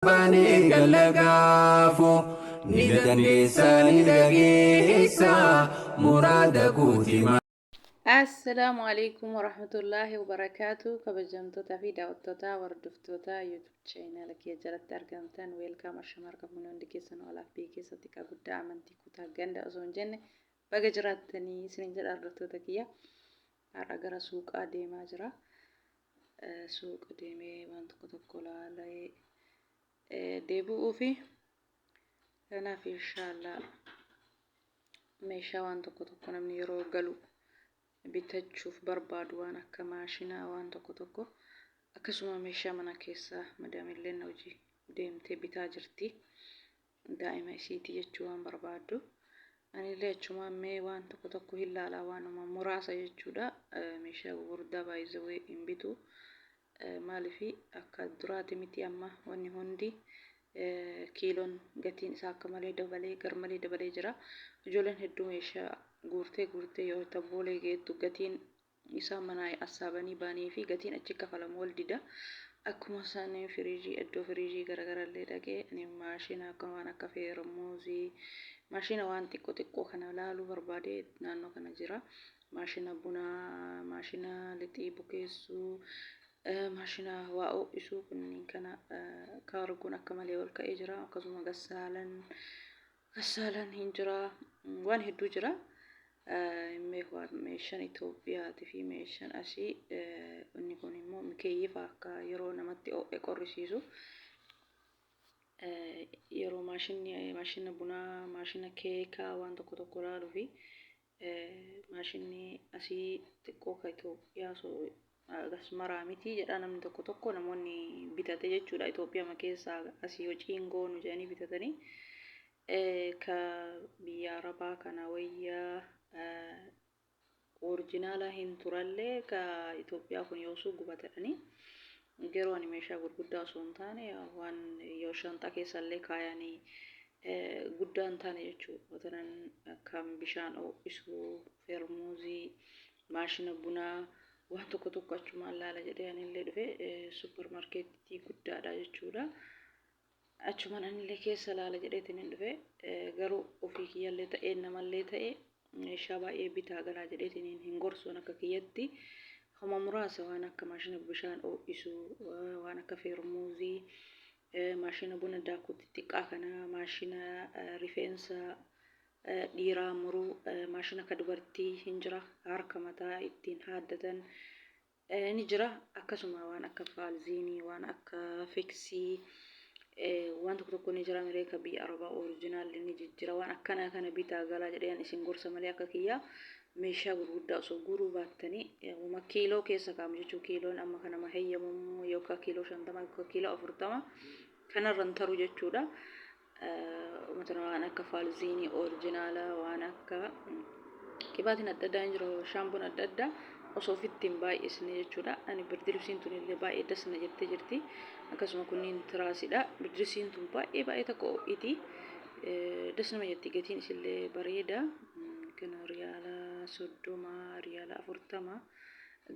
Baanee galla gaafo ni dandeessa ni dhageessa muraada kooti. Assalaamu alaikum warahmatullaahi wabarakaatu. Kabajamtoota fi daawwattoota, hordoftoota YouTube channel kiyya jalatti argamtan, welcome, ashama harka fuune hundi keessan. Olaaf biyya keessatti xiqqaa guddaa, amantii, kutaa, ganda osoo hin jenne, baga jiraattanii isinin jedha. Hordoftoota kiyya, har'a gara suuqaa deemaa jira. Suuqa deemee waan tokko tokko laalee deebi'uu fi kanaaf inshaallah meeshaa waan tokko tokko namni yeroo galu bitachuuf barbaadu, waan akka maashinaa waan tokko tokko, akkasuma meeshaa mana keessaa madaamilleen hojii deemtee bitaa jirti. Daa'ima isiiti jechuu waan barbaaddu. Anillee achumaan mee waan tokko tokko hin laalaa, waanuma muraasa jechuudha. Meeshaa gurguddaa baay'isawee hin bitu. Maaliif akka duraati miti, amma wanni hundi kiiloon gatiin isaa akka malee dabalee, gar malee dabalee jira. Ijoolleen hedduu meeshaa guurtee guurtee yoo tabboolee geettu gatiin isaan manaa assaabanii baanii fi gatiin achi kafalamu wal dida. Akkuma isaan firiijii, iddoo firiijii garagarallee dhaqee ani maashina akka waan akka feermuuzii, maashina waan xiqqoo xiqqoo kana laaluu barbaade naannoo kana jira. Maashina bunaa, maashina lixii bukeessuu, maashina waa ho'isuu kunniin kana kaargoon akka malee ol ka'ee jira. Akkasuma gassaalan hin jira. Waan hedduu jira. Meeshaan Itoophiyaatii fi meeshaan asii, inni kun immoo mikeeyyifa akka yeroo namatti ho'e qorrisiisu. Yeroo maashinni maashina bunaa, maashina keekaa waan tokko tokko laaluu fi maashinni asii xiqqoo ka Itoophiyaa agas maraa miti jedha namni tokko tokko, namoonni bitate jechuudha. Itoophiyaa keessaa asii hojii goonu jedhanii bitatanii ka biyya Arabaa kana wayyaa original hin turallee, ka Itoophiyaa kun yoosuu gubatanii. Garuu ani meeshaa gurguddaa osoo hin taane, waan yoo shanxaa keessallee kaayanii guddaa hin taane jechuudha. Watanan kan bishaan ho'isuu, feermuuzii, maashina bunaa waan tokko tokko achumaan laala jedhee anillee dhufe. Super marketii guddaadha jechuudha. Achumaan anillee keessa laala jedheetiin hin dhufe. Garuu ofii kiyyallee ta'ee namallee ta'e meeshaa baay'ee bitaa galaa jedheetiin hin gorsuun. Akka kiyyatti homa muraasa, waan akka maashina bishaan ho'isuu, waan akka feermuuzii, maashina buna daakuu xixiqqaa kana, maashina rifeensa dhiiraa muruu, maashina ka dubartii hin jira, harka mataa ittiin haaddatan ni jira. Akkasuma waan akka faalziinii, waan akka fiksii waan tokko tokko ni jira. Miree ka biyya Arabaa originalli ni jijjira. Waan akkanaa kana bitaa galaa jedheen isin gorsa malee, akka kiyyaa meeshaa gurguddaa osoo guuruu baattanii, uma kiiloo keessa kaa'amu jechuu. Kiiloon amma kanama heeyyamamu yookaan kiiloo 50 yookaan kiiloo 40 kanarra hin taru jechuudha. Matana waan akka faalziinii originalaa, waan akka qibaatiin adda addaa hin jiru, shaampoon adda addaa osoo ofitti hin baay'isne jechuudha. Ani birdilibsiin tun illee baay'ee dasna jettee jirti. Akkasuma kunniin tiraasidha. Birdilibsiin tun baay'ee baay'ee tokko ho'iti. Dasnama jetti, gatiin isillee bareeda. Kan riyaala 30, riyaala 40,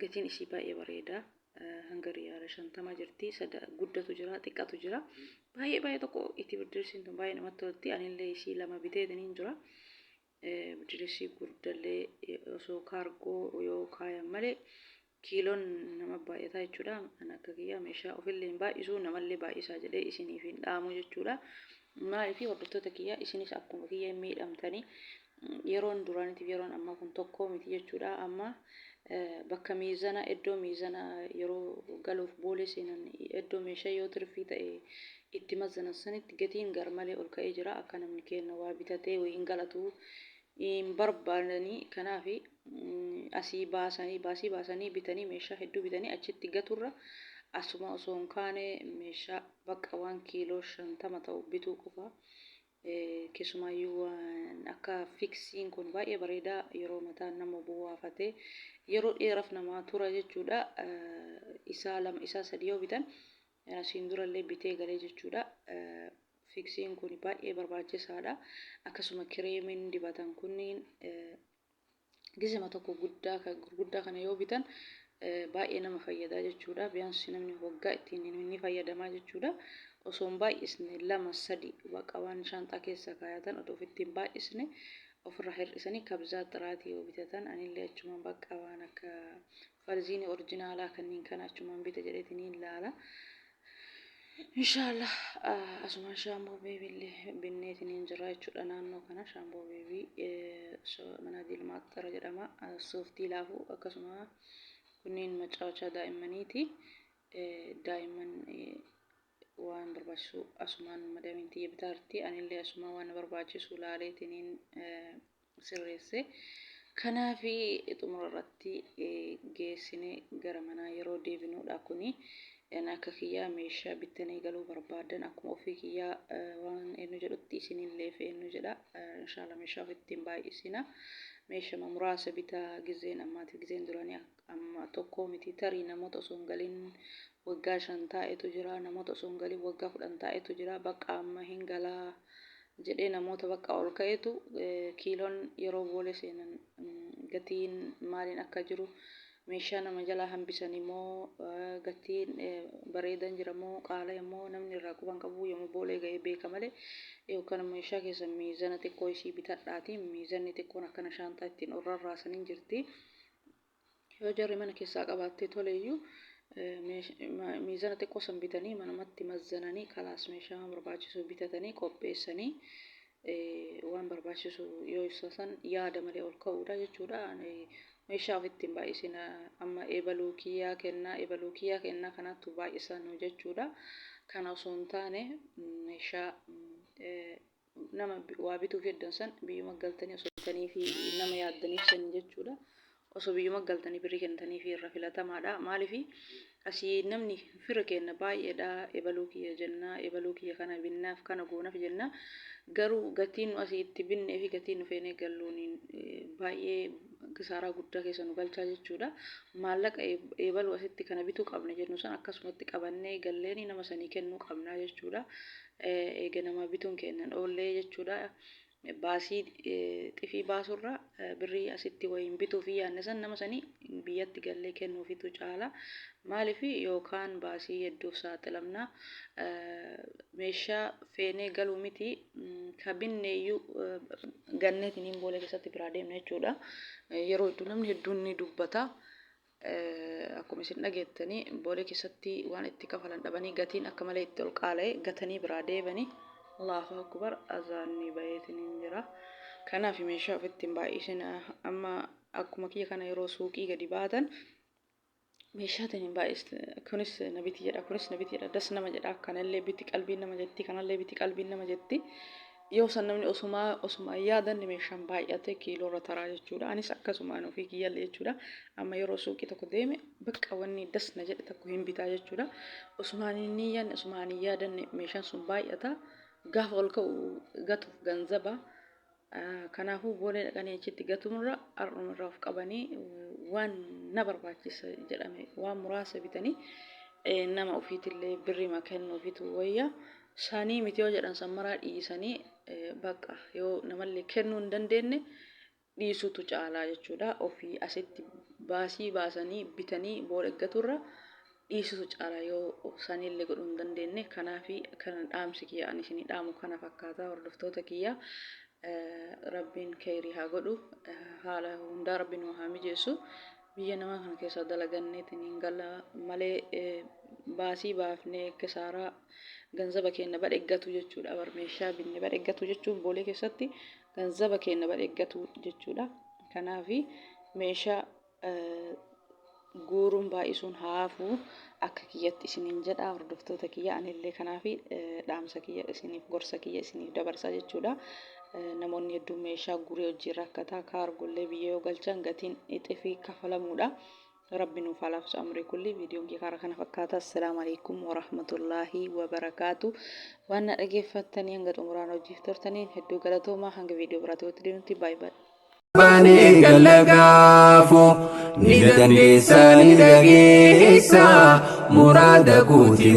gatiin isii baay'ee bareeda. Hanga riyaala 50 jirti. Sada guddatu jira, xiqqatu jira. Baay'ee baay'ee tokko itti birdilibsiin tun baay'ee namatti tolti. Anillee isii lama biteetiniin jira. Birdilibsii guddallee osoo kaargoo yoo kaayan malee kiiloon nama baay'ataa jechuudha. Ani akka kiyyaa meeshaa ofillee hin baay'isu, namallee baay'isaa jedhee isiniif hin dhaamu jechuudha. Maaliif hordoftoota kiyyaa, isinis akkuma kiyya hin miidhamtanii. Yeroon duraaniitiif yeroon ammaa kun tokko miti jechuudha. Amma bakka miizana, iddoo miizana yeroo galuuf boolee seenan, iddoo meeshaa yoo tirfii ta'e itti mazanan sanitti gatiin garmalee ol ka'ee jira. Akka namni keenya waa bitatee hin galatu hin barbaadanii. Kanaaf asii baasanii, baasii baasanii bitanii, meeshaa hedduu bitanii achitti gaturra, asuma osoo hin kaane meeshaa bakka waan kiiloo 50 ta'u bituu qofa. Keessumaayyuu waan akka fiksiin kun baay'ee bareedaa, yeroo mataan nama buwaafatee yeroo dheeraaf namaa tura jechuudha. Isaa lama, isaa sadi yoo bitan, asiin durallee bitee galee jechuudha. Fiksiin kun baay'ee barbaachisaadha. Akkasuma kireemiin dibatan kunniin gizima tokko guddaa gurguddaa kana yoo bitan baay'ee nama fayyada jechuudha. Biyaansi namni waggaa ittiin ni fayyadamaa jechuudha. Osoo hin baay'isne lama sadi baqa waan shaanxaa keessa kaayatan odoo ofitti hin baay'isne ofirraa hir'isanii kabzaa xiraatii yoo bitatan, anillee achumaan bakka waan akka farziinii orjinaalaa kanneen kana achumaan bita jedheetiin ilaala. Inshaallah asumaan shaamboo beebiillee binneetiin jira jechuudha. Naannoo kana shaamboo beebii manaadiil maaxxara jedhama. Sooftii laafuu akkasuma kunniin macaawachaa daa'immaniiti. Daa'imman waan barbaachisu asumaan madamiin tiyya bitaarti. Anillee asumaan waan barbaachisu laaleetiniin sirreesse. Kanaafi xumura irratti geessine gara manaa yeroo deebinuudha kuni. Akka kiyyaa meeshaa bittanii galuu barbaadan akkuma ofii kiyyaa waan eenyu jedhutti isinillee eenyu jedha. Inshallah meeshaa ofitti hin baay'isina. Meeshaa muraasa bitaa, gizeen ammaatiif gizeen duranii amma tokko miti. Tarii namoota osoo hin galin waggaa 5 taa'etu jira, namoota osoo hin galin waggaa 10 taa'etu jira. Bakka amma hin galaa jedhee namoota bakka ol ka'etu kiiloon yeroo boolee seenan gatiin maaliin akka jiru, meeshaa nama jalaa hambisan immoo gatiin bareedan jira moo qaala'e immoo namni irraa quban qabu yommuu boolee ga'ee beeka malee. Yookaan meeshaa keessa miizana xiqqoo isii bitadhaati. Miizanni xiqqoon akkana shaanxaa ittiin ol rarraasanii jirti. Yoo jarri mana keessaa qabaattee toleeyyuu, miizana xiqqoo san bitanii manumatti mazzananii, kalaas meeshaa barbaachisu bitatanii qopheessanii waan barbaachisu yoo isa san yaada malee ol ka'uudha jechuudha. Meeshaa ofitti hin baay'isina. Amma eebaluu kiyyaa kennaa, eebaluu kiyyaa kennaa kanaatu baay'isan jechuudha. Kana osoo hin taane meeshaa nama waa bituuf heddan san biyyuma galtanii osoo bitanii fi nama yaaddaniif san jechuudha. Osoo biyyuma galtanii birrii kennitanii fi irra filatamaadha. Maaliif asii namni fira kenna baay'eedha. Ebaluu kiyya jenna, ebaluu kiyya kana binnaaf, kana goonaaf jenna. Garuu gatiin nu asii itti binnee fi gatiin nu feenee galluun baay'ee kisaaraa guddaa keessa nu galchaa jechuudha. Maallaqa eebaluu asitti kana bituu qabna jennu san akkasumatti qabannee galleeni nama sanii kennuu qabna jechuudha. Eega nama bituun kennan oollee jechuudha. Baasii xifii baasurra birrii asitti wayiin bituu fi yaadne san nama sanii biyyatti gallee kennuufitu caala. Maaliif yookaan baasii hedduuf saaxilamna. Meeshaa feenee galuu miti, ka binne iyyuu ganneetiin boolee keessatti biraa deemna jechuudha. Yeroo hedduu namni hedduun ni dubbata. Akkuma isin dhageettanii boolee keessatti waan itti kafalan dhabanii gatiin akka malee itti ol qaala'e gatanii biraa deebanii. Allahu akbar, azaanni baheetiin hin jira. Kanaaf meeshaa ofitti hin baay'isina. Amma akkuma kiyya kana yeroo suuqii gadi baatan meeshaatiin hin baay'isne. Kunis na biti jedha, kunis na biti jedha, das nama jedha, kanallee biti qalbiin nama jetti, kanallee biti qalbiin nama jetti. Yoo san namni osumaa yaadanne meeshaan baay'ate kiiloo irra taraa jechuudha. Anis akkasumaan ofii kiyyallee jechuudha. Amma yeroo suuqii tokko deeme bakka wanni das na jedhe tokko hin bitaa jechuudha. Osumaan hin yaadne, osumaan hin yaadanne meeshaan sun baay'ata. Gaafa ol ka'u gatuuf ganzaba. Kanaafuu boolee dhaqanii achitti gatumurra har'umarraa of qabanii waan na barbaachisa jedhame waan muraasa bitanii nama ofiitillee birrima kennuufitu wayya. Sanii miti yoo jedhan sammaraa dhiisanii bakka yoo namallee kennuu hin dandeenye dhiisutu caalaa jechuudha. Ofii asitti baasii baasanii bitanii booda eeggaturra dhiisutu caala yoo sanillee godhuu hin dandeenye. Kanaafi kana dhaamsi kiyya ani isinii dhaamu kana fakkaata, hordoftoota kiyya. Rabbiin kheyrii haa godhu. Haala hundaa rabbiin nu haa mijeessu. Biyya namaa kana keessa dalaganneetiin hin gala malee baasii baafnee kisaaraa ganzaba keenya badheggatu jechuudha. Bar meeshaa binne badheggatu jechuun boolee keessatti ganzaba keenya badheggatu jechuudha. Kanaafi meeshaa guuruun baay'isuun haafuu akka kiyyatti isiniin jedha, hordoftoota kiyya. Anillee kanaafi dhaamsa kiyya isiniif, gorsa kiyya isiniif dabarsaa jechuudha. Namoonni hedduun meeshaa guuree hojii rakkataa kaargollee biyya yoo galchan gatiin ixifii kafalamuudha. Rabbi nuuf haa laaffisu amrii kulli. Viidiyoon kee karaa kana fakkaata. Assalaamu alaikum warahmatullaahi wabarakaatu. Waan na dhageeffattanii hanga xumuraan hojiif turtaniin hedduu galatoomaa. Hanga viidiyoo biraatti walitti deemnutti baay'ee baay'ee. Baanee gallagaafu ni dandeessa, ni dhageessa muraada guuti.